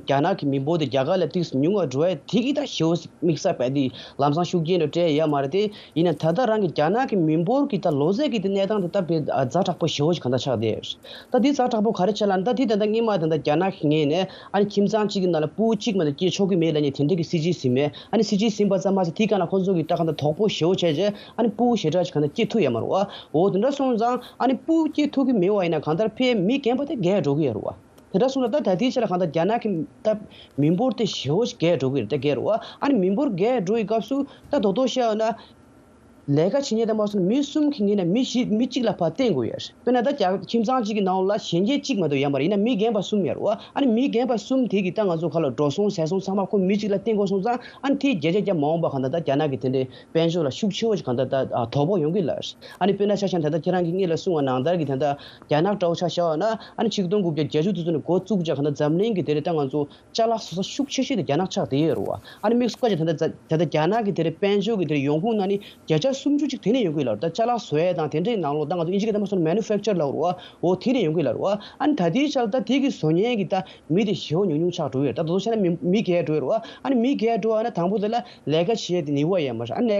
རྒྱ་ནག་གི་མི་འབོར་དེ་རྒྱ་གར་ལས་ཏོག་ཙམ་ཉུང་བ་འགྲོ་ཡ་དེ་གི་ད་ཞེ་པོ་དམིགས་བསལ་བས་དེ་ལམ་སང་ཤུགས་རྐྱེན་འདྲ་སྤྲད་ཡ་མ་རེད་དེ། ཡིན་ན་ད་ལྟ་རང་གི་རྒྱ་ནག་གི་མི་འབོར་གྱི་ད་ལོ་ཚད་ཀྱི་དེ་གནས་སྟངས་དེ་ད་དཔེ་ཨ་ཛ་དྲག་པོ་ཞེ་པོ་ཞིག་གང་ལྟར་ཆགས་བསྡད། ད་འདི་ཛ་དྲག་པོ་ག་རེ་བྱས་ལབ་ན། ད་འདི་ད་ལྟ་སྔོན་མ་ད་ལྟ་རྒྱ་ནག་གི་ངོས་ནས་ཨ་ནི་ཁྱིམ་ཚང་གཅིག་གི་ནང་ལ་ཕྲུ་གུ་གཅིག་མ་གཏོགས་སྐྱེ་ཆོག་གི་མེད་ལབ་མཁན་དེ་འདྲ་གི་སྲིད་ཇུས་ཟིན་མེད། ཨ་ནི་སྲིད་ཇུས་ཟིན་པ་ཙམ་མ་ཟད་དེའི་སྒང་ལ་ཁོང་ཚོ་གིས་ད་གང་ལྟར་དོགས་པ་ཞེ་པོ་བྱས་རྗེས་ཨ་ནི་ཕྲུ་གུ་ཞེ་དྲག་ཅིག་གང་ལྟར་སྐྱེ་ཐུབ་ཡོད་མ་རེད་བ། འོ་དེ་འདྲ་སོང་ཙང་ཨ་ནི་ཕྲུ་གུ་སྐྱེ་ཐུབ་ཀྱི་མེད་པ་ཡིན་ན་གང་ལྟར་ཕའི་མི་རྒན་པ་དེ་རྒས་འགྲོ་གི་ཡོད་རེད་བ། དེ་འདྲ་སོང་ཙང་ད་ད་ལྟའི་ཆ་ལ་གང་ལྟར་རྒྱ་ནག་གི་ད་མི་འབོར་དེ་ཞེ་པོ་ཞིག་རྒས་འགྲོ་གི་རེད། ད་རྒས་རེད་བ། ཨ་ནི་མི་འབོར་རྒས་འགྲོ་བའི་སྐབས་སུ་ད་རྡོག་རྡོག་བཤད་ཡོད་ན། ལས་ཀ་བྱེད་མཁན་དེ་མ་སོང་ན་མི་གསུམ་གྱི་ངོས་ནས་མི་བཞི་མི་གཅིག་ལ་ཕར་བརྟེན་དགོས་ཡོད་རེད། དཔེར་ན་ད་རྒྱ་ཁྱིམ་ཚང་གཅིག་གི་ནང་ལ་གཞོན་སྐྱེས་གཅིག་མ་གཏོགས་ཡོད་མ་རེད། ཡིན་ན་མི་རྒན་པ་གསུམ་ཡོད་རེད་བ། ཨ་ནི་མི་རྒན་པ་གསུམ་དེ་གིས་ད་ང་ཚོ་ག་ལ་འགྲོ་སོང་ཟས་སོང་ཚང་མ་ཁོ་མི་གཅིག་ལ་བརྟེན་དགོས་སོང་ཙང་ཨ་ནི་དེའི་བརྒྱ་ཆ་བརྒྱ་མ་འོངས་པ་གང་ལྟར་ད་རྒྱ་ནག་གི་དེ་འདྲའི་དཔལ་འབྱོར་ལ་ཤུགས་ཆེ་བོ་ཞིག་གང་ལྟར་ད་དོ་ཕོག་ཡོང་གི་ལ། ཨ་ནི་དཔེར་ན་ཆ་བཞག་ན་ད་ལྟ་ཁྱེད་རང་གིས་སྔོན་ལ་གསུངས་པ་ནང་ལྟར་གྱི་ད་ལྟ་རྒྱ་ནག་འདྲ་བོ་ཆ་བཞག་པ་ན་ཨ་ནི་ཆིག་སྟོང་དགུ་བརྒྱ་བརྒྱད་ཅུ་དེ་ཚོ་ནས་འགོ་བཙུགས་བྱས་གང་ལྟར་འཛམ་གླིང་གི་དེ་རིང་ད་ང་ཚོ་ཅ་ལག་བཟོ་ས་ཤུགས་ཆེ་ཤོས་དེ་རྒྱ་ནག་ཆགས་བསྡད་ཡོད་རེད་བ། ཨ་ནི་དམིགས་སུ་བཀར་བྱས་ད་ལྟ་ད་ལྟ་རྒྱ་ནག་གི་དེ་རིང་དཔལ་འབྱོར་གྱི་དེ་རིང་ཡོང་ཁུངས་ནང་ནས་བརྒྱ་ཆ་སུམ་ཅུ་ཅིག་དེ་ནས་ཡོང་གི་ཡོད་ལབ་རེད། ད་ཅ་ལག་བཟོ་ཡས་དང་དེ་འདྲའི་ནང་ལོགས་ད་ང་ཚོ་ཨིན་ཇི་སྐད་ཐོག་མ་སོང་ན་མེ་ནུ་ཕེག་ཅར་ལབ་རེད་བ། འོ་དེ་ནས་ཡོང་གི་ལབ་རེད་བ། ཨ་ནི་ད་ལྟའི་ཆར་ད་དེ་གི་བཟོ་མཁན་གྱི་ད་མི་དེ་ཞེ་པོ་ཉུང་ཉུང་ཆགས་འགྲོ་གི་ཡོད་རེད། ད་དོ་དོ་བྱས་ན་མི་མི་རྒས་འགྲོ་གི་རེད་བ། ཨ་ནི་མི་རྒས་འགྲོ་བ་ན་དང་པོ་དེ་ལ་ལས་ཀ་བྱེད་ཡས་དེ་ནུས་པ་ཡོད་མ་རེད། ཨ་ནི་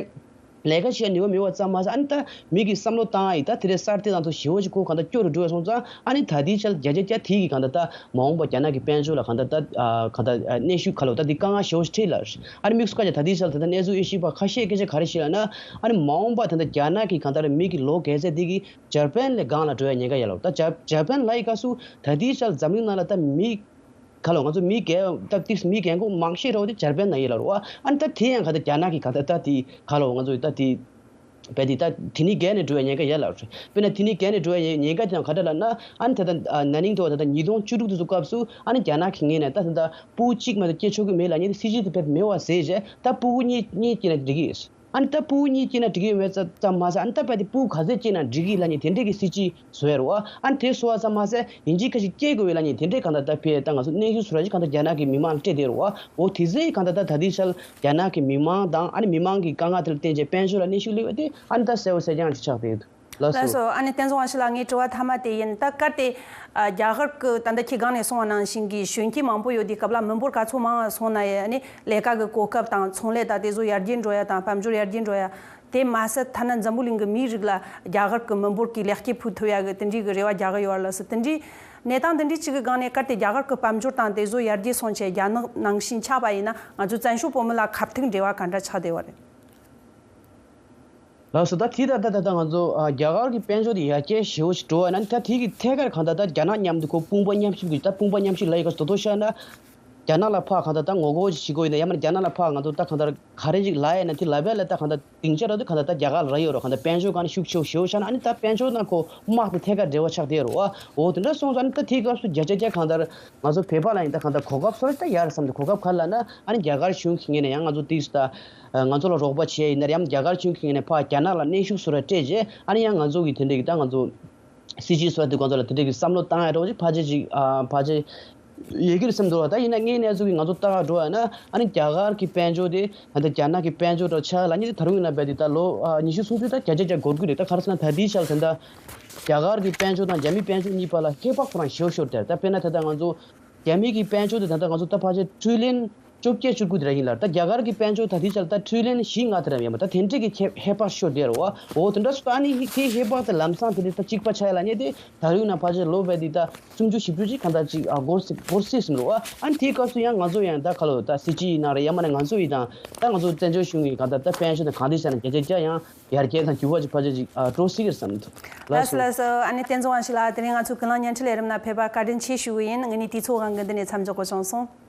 ལས་ཀ་བྱེད་ཡ་ནུས་པ་མེད་པ་ཙམ་མ་ཟད་ཨ་ནི་ད་མི་གི་བསམ་བློ་བཏང་ཡ་ཡི་ད་དེ་འདྲའི་གསར་གཏོད་དང་ཐོག་ཞེ་པོ་ཅིག་ཁོ་གང་ལྟར་སྐྱོ་རུ་འགྲོ་བ་སོང་ཙང་ཨ་ནི་ད་ལྟའི་ཆར་བརྒྱ་ཆ་བརྒྱ་དེ་གི་གང་ལྟར་ད་མ་འོངས་པ་རྒྱ་ནག་གི་དཔལ་འབྱོར་ལ་གང་ལྟར་ད་ཨ་གང་ལྟར་ཨ་གནོན་ཤུགས་ག་ལ་ད་དེ་དཀའ་ངལ་ཞེ་པོ་ཅིག་འཕྲད་ལ། ཨ་ནི་དམིགས་སུ་བཀར་ཡ་ད་ལྟའི་ཆར་ད་ལྟ་གནས་ཚུལ་དབྱེ་ཞིབ་པ་ཁ་ཤས་སྐད་ཆ་ག་རེ་བཤད་ལབ་ན། ཨ་ནི་མ་འོངས་པ་ད་ལྟ་རྒྱ་ནག་གི་གང་ལྟར་མི་གི་ལོ་རྒས་ཚད་དེ་གི་འཇར་པན་ལས་སྒང་ལ་འགྲོ་ཡ་ཉེན་ཁ་ཡོད་ལབ། ད་འཇར་འཇར་པན་ལབ་ཡི་སྐབས་སུ་ད་ལྟའི་ཆར་འཛམ་གླིང་ནང་ལ་ད་མི་ག་ལ་ང་ཚོ་མི་རྒས་ད་ཏིག་མི་རྒས་མཁན་མང་ཤོས་རེད་བ། དེ་འཇར་པན་ནང་ཡོད་ལབ་རེད་བ། ཨ་ནི་ད་དེ་ཡང་ག་ད་རྒྱ་ནག་གི་ག་ད་ད་དེ་ག་ལ་ང་ཚོ་ད་དེ་བས་དེ་ད་དེ་ནས་བརྒལ་ནས་འགྲོ་བའི་ཉེན་ཁ་ཡོད་ལབ་རེད། དཔེར་ན་དེ་ནས་བརྒལ་ནས་འགྲོ་བའི་ཉེན་ཉེན་ཁ་དེ་ཡང་ག་འདྲ་ལབ་ན། ཨ་ནི་ད་ལྟ་ན་ནིང་དུ་ད་ལྟ་ཉིས་སྟོང་བཅུ་དྲུག་དེ་ཚོ་སྐབས་སུ་ཨ་ནི་རྒྱ་ནག་གི་ངོས་ནས་ད་ད་ལྟ་ཕྲུ་གུ་གཅིག་མ་གཏོགས་སྐྱེ་ཆོག་གི་མེད་ལབ་མཁན་དེ་སྲིད་ཇུས་དེ་བས་མེད་པ་བཟོས་རྗེས་ད་ཕྲུ་གུ་གཉིས་གཉིས་སྐྱེས་ན་འགྲིག་གི་ཡོད། ཨ་ནི་ད་ཕྲུ་གུ་གཉིས་སྐྱེས་ན་འགྲིག་གི་ཡོད་མེད་ཙམ་ཙམ་མ་ཟད། ཨ་ནི་ད་རྦད་དེ་ཕྲུ་གུ་ག་ཚད་སྐྱེས་ན་འགྲིག་གི་ལབ་མཁན་དེ་འདྲས་ཀྱི་སྲིད་ཇུས་བཟོ་ཡ་རེད་བ། ཨ་ནི་དེ་བཟོ་བ་ཙམ་མ་ཟད་ཡིན་གཅིག་ཁ་ཅིག་སྐྱེ་དགོས་ཡོད་ལབ་མཁན་དེ་འདྲས་གང་ལྟར་ད་ཕར་ད་ང་ཚོ་གནོན་ཤུགས་བཟོ་ར་ཅིག་གང་ལྟར་རྒྱ་ནག་གི་མི་མང་ལ་སྤྲད་བསྡད་རེད་བ། འོ་དེ་ཚོའི་གང་ལྟར་ད་ད་ལྟའི་ཆར་རྒྱ་ནག་གི་མི་མང་དང་ཨ་ནི་མི་མང་གི་དཀའ་ངལ་དེ་ལ་བརྟེན་བྱས་དཔལ་འབྱོར་ལ་གནོན་ཤུགས་སླེབས་པ་དེ་ཨ་ནི་ད་གསལ་པོ་གསལ་རྐྱང་ཅིག་ཆགས་བསྡད་ཡོད། ལགས་ལགས་སོ། སོ། ཨ་ནི་བསྟན་འཛིན་དབང་ཕྱུག་ལགས། ངའི་དྲི་བ་མཐའ་མ་དེ་ཡིན། ད་གལ་ཏེ་ཨ་རྒྱ་གར་གྱི་ད་ལྟ་ཁྱེད་སྒང་ནས་གསུངས་པ་ནང་བཞིན་གྱི་གཞོན་སྐྱེས་མང་པོ་ཡོད་དུས་སྐབས་ལ་མི་འབོར་ག་ཚོད་མང་བ་སོང་ན་ཡང་ཨ་ནི་ལས་ཀ་གི་གོ་སྐབས་དང་ཚོང་ལས་དང་དེ་ཚོ་ཡར་རྒྱས་འགྲོ་ཡ་དང་དཔལ་འབྱོར་ཡར་རྒྱས་འགྲོ་ཡ། དེ་མ་ཟད་ཐ་ན་འཛམ་བུ་གླིང་གི་མིའི་རིགས་ལ་རྒྱ་གར་གྱི་མི་འབོར་གྱི་ལེགས་སྐྱེས་ཕུལ་ཐུབ་ཡ་གི་དེ་འདྲའི་གི་རེ་བ་རྒྱག་གི་ཡོད་ལགས་སོ། དེ་འདྲའི་གནས་སྟངས་དེ་འདྲའི་ཅིག་གི་སྒང་ནས་གལ་ཏེ་རྒྱ་གར་གྱི་དཔལ་འབྱོར་དང་དེ་ཚོ་ཡར་རྒྱས་སོང་བྱས་རྒྱ་ནག་ནང་བཞིན་ཆགས་པ་ཡིན་ན་ང་ཚོ་བཙན་བྱོལ་བོད་མི་ལ་གབ་དུང་འབྲེལ་བ་ག་འདྲ་ཆགས་བསྡད་པ་རེད། ལགས་སོ། ད་དེ་ད་ད་ད་ད་ང་ཚོ་ཨ་རྒྱ་གར་གྱི་དཔལ་འབྱོར་དེ་ཡར་རྒྱས་ཞེ་པོ་ཞིག་འགྲོ་བ་ན་ད་དེ་གི་ཐད་ཀར་གང་ལྟར་ད་རྒྱ་ནག་མཉམ་དུ་ཁོ་དཔུང་པ་མཉམ་གཤིབ་ཀྱི་ད་དཔུང་པ་མཉམ་གཤིབ་ལབ་ཡི་ག་ད་དོ་ཤར་ན། རྒྱ་ནག་ལ་ཕར་གང་ལྟར་ད་ངོ་རྒོལ་ཅིག་བྱེད་དགོས་ཡིན་ན་ཡང་མིན་རྒྱ་ནག་ལ་ཕར་ང་ཚོ་ད་གང་ལྟར་ག་རེ་ཅིག་ལབ་ཡ་ན་དེ་ལབ་ཡ་ལ་ད་གང་ལྟར་སྡིངས་ཆ་ར་དེ་གང་ལྟར་ད་རྒྱ་གར་ལ་རག་ཡོད་རེད། གང་ལྟར་དཔལ་འབྱོར་སྒང་ནས་ཤུགས་ཆེ་ཞེ་པོ་ཆགས་ན་ཨ་ནི་ད་དཔལ་འབྱོར་དང་ཁོ་དམག་དེ་ཐད་ཀར་འབྲེལ་བ་ཆགས་བསྡད་ཡོད་རེད་བ། འོ་དེ་འདྲ་སོང་ཙང་ཨ་ནི་ད་དེའི་སྐབས་སུ་བརྒྱ་ཆ་བརྒྱ་གང་ལྟར་ང་ཚོ་བོད་པ་ལ་ཡིན་ད་གང་ལྟར་གོ་སྐབས་སོགས་ད་ཡར་བསམ་དུ་གོ་སྐབས་ག་ལབ་ན་ཨ་ནི་རྒྱ་གར་གཞུང་གི་ངོས་ནས་ཡང་ང་ཚོ་ཏིས་ད་ང་ཚོ་ལ་རོགས་པ་བྱས་ཡིན་ན་ཡང་རྒྱ་གར་གཞུང་གི་ངོས་ནས་ཕར་རྒྱ་ནག་ལ་གནོན་ཤུགས་བཟོ་ར་སྤྲད་རྗེས་ཨ་ནི་ཡང་ང་ཚོ་གི་དེ་འདྲ་གི་ད་ང་ཚོ་སྲིད་ཇུས་བཟོ་བ་དེ་ཁོང་ཚོ་ལ་དེ་འདྲ་གི་བསམ་བློ་བཏང་ཡ་འདྲ་བོ་ཅིག་ཕལ་ཆེར་ཅིག་ཨ་ཕལ་ཆེར་ཡོད་ཀྱི་རེད་བསམ་འདུག་བ། ད་ཡིན་ན་དངོས་གནས་ཚུལ་གྱི་ང་ཚོ་ལྟ་ག་འགྲོ་བ་ན་ཨ་ནི་རྒྱ་གར་གྱི་དཔལ་འབྱོར་དེ་ད་ལྟ་རྒྱ་ནག་གི་དཔལ་འབྱོར་དང་ཆ་ལ་ཉིད་དེ་ད་རུང་ཡིན་ན་རྦད་དེ་ད་ལོ་ཨ་ཉི་ཤུ་སུམ་ཅུ་ད་བརྒྱ་ཆ་བརྒྱ་འགོར་གྱི་རེད། ད་ག་རེ་ཟེར་ན་ད་ལྟའི་ཆར་ད་ལྟ་རྒྱ་གར་གྱི་དཔལ་འབྱོར་དང་རྒྱ་མིའི་དཔལ་འབྱོར་གཉིས་བར་ལ་ཧེ་བག་ཁོ་རང་ཞེ་པོ་ཤོར་བསྡད། ད་དཔེར་ན་ད་ལྟ་ང་ཚོ་རྒྱ་མི་གི་དཔལ་འབྱོར་དེ་ད་ལྟ་ང་ཚོ་ད་ཕལ་ཆེར་ཊི་རི་ལི་ཡན་བཅོ་བརྒྱད་བཅུ་དགུ་དེ་ར་ཡིན་ལ། ད་རྒྱ་གར་གྱི་དཔལ་འབྱོར་ད་ལྟའི་ཆར་ད་ཊི་རི་ལི་ཡན་བཞི་ལྔ་དེ་ར་ཡིན་པ། ད་དེ་འདྲས་ཀྱི་ཧེ་ཧེ་བག་ཤོར་བསྡད་རེད་བ། འོ་དེ་འདྲ་སོང་ཙང་ཨ་ནི་དེའི་ཧེ་བག་དེ་ལམ་སང་དེ་འདྲས་ད་གཅིག་པ་ཆགས་ཡ་ལ་ཉེ་དེ་ད་རུང་ན་ཕལ་ཆེར་ལོ་བས་དེ་ད་སུམ་ཅུ་བཞི་བཅུ་ཅིག་གང་ལྟར་ཅིག་ཨ་འགོར་སྲིད་འགོར་སྲིད་ཟིན་རེད་བ། ཨ་ནི་དེའི་སྐབས་སུ་ཡང་ང་ཚོ་ཡང་ད་ག་ལོ་ད་སྲིད་སྤྱི་ཡིན་ན་རེད་ཡང་མིན་ན་ང་ཚོ་ཡིན་དང་ད་ང་ཚོ་བཙན་བྱོལ་གཞུང་གི་གང་ལྟར་ད་དཔལ་འབྱོར་དང་གང་འདྲས་བྱས་ན་བརྒྱ་ཆ་བརྒྱ་ཡང་ཡར་རྒྱས་དང་འགྱུར་བ་ཅིག་ཕལ་ཆེར་ཅིག་ཨ་འགྲོ་སྲིད་ཀྱི་རེད་བསམ་འདུག་ལགས་ལགས་སོ། ལགས་སོ། ཨ་ནི་བསྟན་འཛིན་དབང་ཕྱུག་ལགས་དེ་རིང་ང་ཚོའི་ཀུན་གླེང་བརྙན་འཕྲིན་ལས་རིམ་ནང་ཕེབས་པ་བཀའ་དྲིན་ཆེ་ཞུ་གི་ཡིན། ངེད་གཉིས་དུས་ཚོད་དབང་གི་འདི་ནས་མཚམས་འཇོག་དགོས་བྱུང་སོང་།